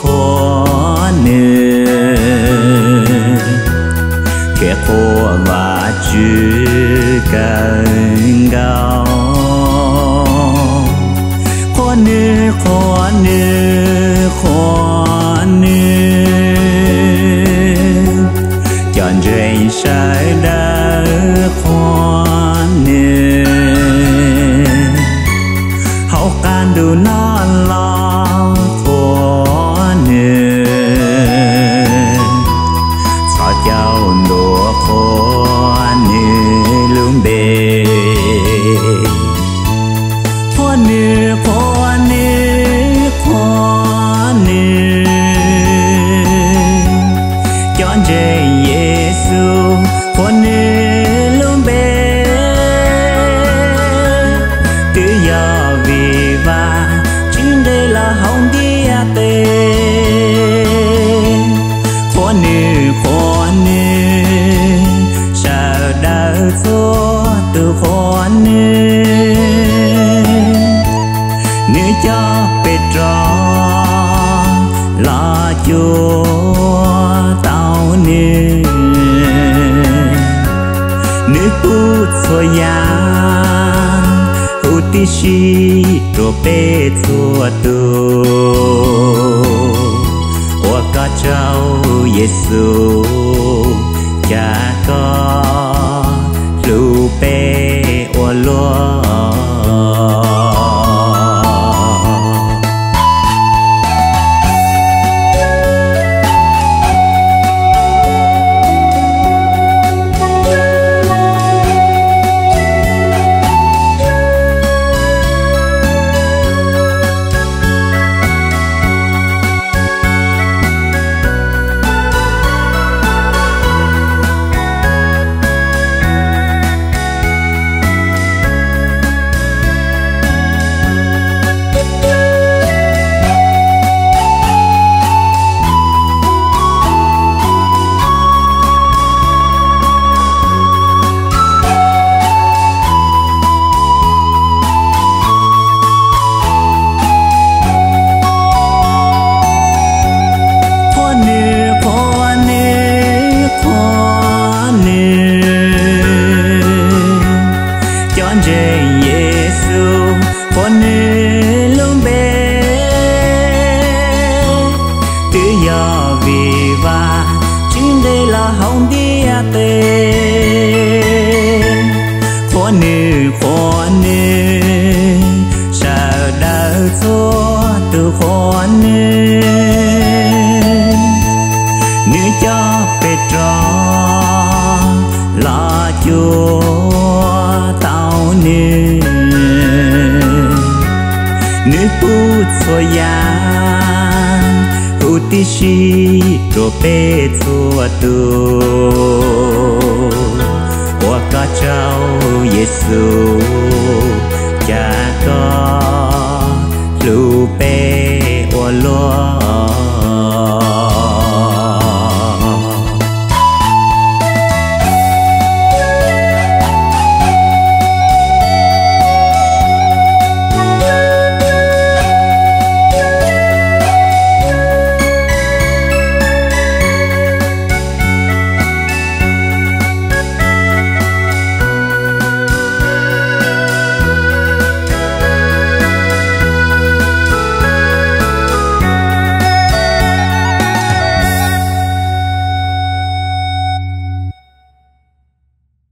Qhuas nws, thiab qhuas Vajtswv kawg nkaus. Qhuas nws, qhuas nws, qhuas nws, cov ntseeg sawv daws qhuas nws. Hauv qab ntuj no los qhuas nws, txhos caug ntuj qhuas nws lub npe. Qhuas nws, qhuas nws, qhuas nws, cov ntseeg Yexus qhuas nws lub npe. Twb yog vim Vajtswv nqis los hauv ntiaj teb. Qhuas nws, qhuas nws, sawv daws txhua tus qhuas nws. Nws coj peb rov los cuag tau nws. Nws pub txhua yam huv tib si rau peb txhua tus. Ua koj tsaug Yexus, cas koj hlub peb ua luaj. Qhuas nws, qhuas nws, qhuas nws, cov ntseeg Yexus qhuas nws lub npe. Twb yog vim Vajtswv nqis los hauv ntiaj teb. Qhuas nws, qhuas nws, sawv daws txhua tus qhuas nws. Nws coj peb rov los cuag tau nws. Nws pub txhua yam huv tib si rau peb txhua tus. Ua koj tsaug Yexus, cas koj